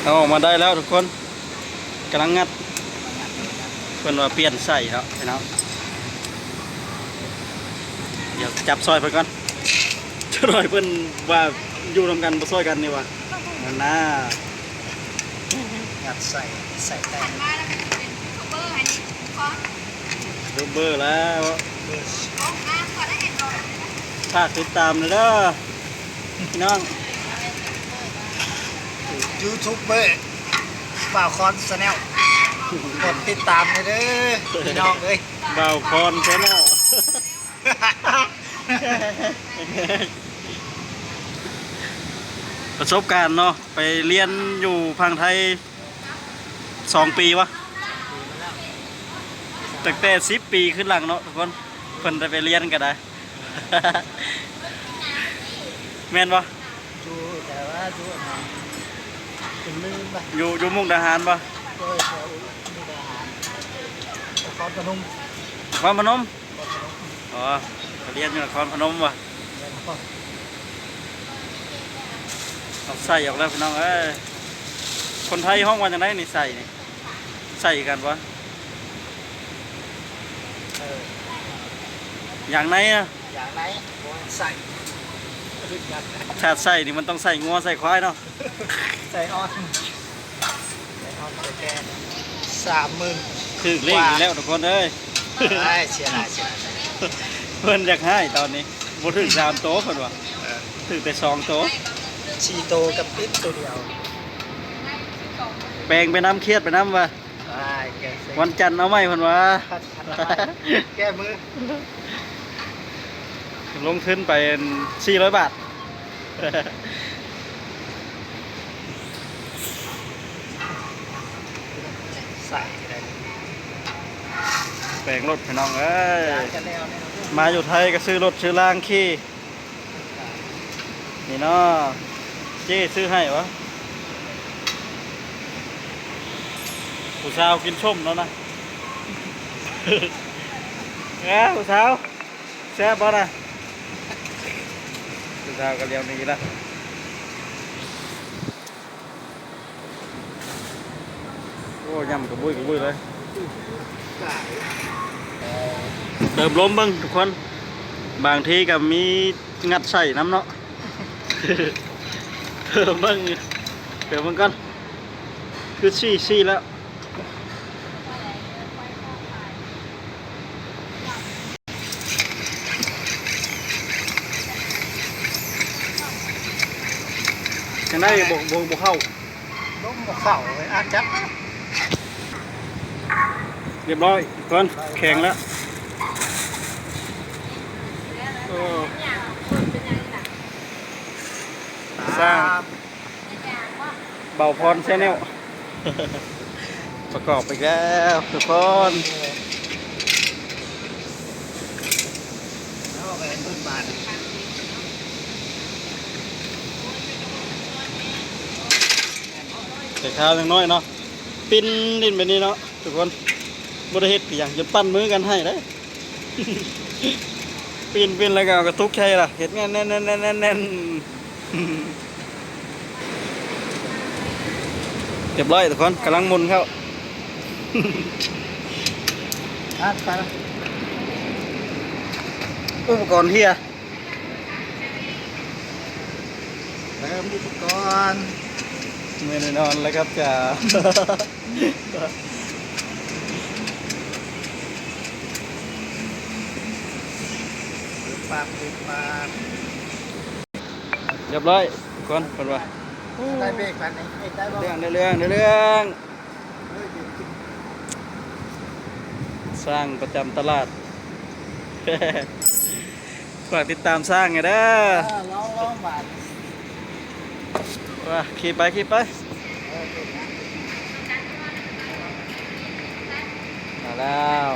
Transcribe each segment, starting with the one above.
ເອົາອອກມາໄດ້ແລ້ວທຸກຄົນ ກຳລັງງັດ ເພິ່ນວ່າປ່ຽນໃສ່ເນາະພີ່ນ້ອງ ດຽວຈັບຊ່ອຍເພິ່ນກ່ອນ ຈັກໜ່ອຍເພິ່ນວ່າຢູ່ນຳກັນບໍ່ຊ່ອຍກັນນີ້ວ່າ ນັ້ນນາ ງັດໃສ່ ໃສ່ແຕ່ງ ຢູທູບເບີແລ້ວ ຝາກຕິດຕາມເດີພີ່ນ້ອງ ຢູທູບເບີ ບ່າວຄອນແຊນແນວ ກົດຕິດຕາມເດີພີ່ນ້ອງເອີຍ ບ່າວຄອນແຊນແນວ ປະສົບການເນາະ ໄປຮຽນຢູ່ຝັ່ງໄທ ສອງປີວະ ຕັ້ງແຕ່ສິບປີຂຶ້ນຫຼັງເນາະທຸກຄົນ ເພິ່ນໄດ້ໄປຮຽນກໍໄດ້ ແມ່ນບໍ່? ຢູ່ ແຕ່ວ່າຢູ່ອັນນັ້ນ ເປັນມື້ນະ ຢູ່ ຢູ່ມຸກດາຫານບໍ່? ໂດຍ ແຖວມຸກດາຫານ ນະຄອນພະນົມ ນະຄອນພະນົມ ອໍ ໄປຮຽນຢູ່ນະຄອນພະນົມບໍ່? ເອົາໄສ້ອອກແລ້ວພີ່ນ້ອງເອີຍ ຄົນໄທຮ້ອງວ່າຈັ່ງໃດນີ້ ໄສ້ນີ້ ໄສ້ຄືກັນບໍ່? ເອີ ຢາງໃນນະ ຢາງໃນ ບໍ່ໃສ່ ຖ້າໄສ້ນີ້ມັນຕ້ອງໄສ້ງົວໄສ້ຄວາຍເນາະ ໄສ້ອ່ອນ ສາມໝື່ນ ຖືກເລກອີກແລ້ວທຸກຄົນເອີຍ ເສຍດາຍ ເສຍດາຍ ເພິ່ນຢາກໃຫ້ຕອນນີ້ ບໍ່ຖືກສາມໂຕເພິ່ນວ່າ ເອີ ຖືກແຕ່ສອງໂຕ ສີ່ໂຕກັບປິດໂຕດຽວ ແປງໄປນຳ ຄຽດໄປນຳວ່າ ວັນຈັນເອົາໃໝ່ເພິ່ນວ່າ ແກ້ມື ລົງທຶນໄປສີ່ຮ້ອຍບາດ ໃສ່ໄດ້ ແປງລົດພີ່ນ້ອງເອີຍ ມາຢູ່ໄທກໍຊື້ລົດຊື້ລາງຂີ່ ນີ້ເນາະ ເຈ້ຊື້ໃຫ້ຫວາ ຜູ້ສາວກິນສົ້ມແລ້ວນະ ເອີ ຜູ້ສາວ ແຊບບໍ່ນະ? ຜູ້ສາວກໍລຽວໜີລະ ໂອ້ ຍຳກະບຸ້ຍກະບຸ້ຍເລີຍ ເຕີມລົມເບິ່ງທຸກຄົນ ບາງທີກໍມີງັດໃສ່ນຳເນາະ ເຕີມເບິ່ງ ເຕີມເບິ່ງກ່ອນ ຄືສີ່ສີ່ແລ້ວ ຈັ່ງໃດບໍ່ ບໍ່ ບໍ່ເຂົ້າ ລົມບໍ່ເຂົ້າເວີຍ ອາດຈັດ ຮຽບຮ້ອຍກ່ອນ ແຂງແລ້ວ ເອີ ສ້າງ ບ່າວພອນແຊນແນວ ປະກອບອີກແລ້ວທຸກຄົນ ແຕ່ຄາວຍັງນ້ອຍເນາະ ປິ່ນຫຼິ້ນແບບນີ້ເນາະ ທຸກຄົນ ບໍ່ໄດ້ເຮັດອີ່ຫຍັງ ຈົນປັ່ນມືກັນໃຫ້ເດ້ ປິ່ນ ປິ່ນແລ້ວກໍເອົາກະຕຸກໃສ່ລະ ເຮັດແໜ້ນໆໆໆ ຮຽບຮ້ອຍທຸກຄົນ ກຳລັງໝູນເຂົ້າ ໄປລະ ອຸປະກອນເຮຍ ເຕີມອຸປະກອນ ມື້ນີ້ນອນແລ້ວຄັບຈາ ປາບ ປາບ ຮຽບຮ້ອຍກ່ອນ ເພິ່ນວ່າ ໄດ້ເບກບາດນີ້ ເບກໄດ້ບໍ່? ເລື່ອງ ໄດ້ເລື່ອງ ໄດ້ເລື່ອງ ຊ່າງປະຈຳຕະຫຼາດ ຝາກຕິດຕາມຊ່າງໃຫ້ເດີ ເອີ ລອງ ລອງບາດ ວ່າ ຂີ່ໄປ ຂີ່ໄປ ມາແລ້ວ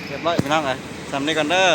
ຮຽບຮ້ອຍພີ່ນ້ອງເອີຍ ສ່ຳນີ້ກ່ອນເດີ.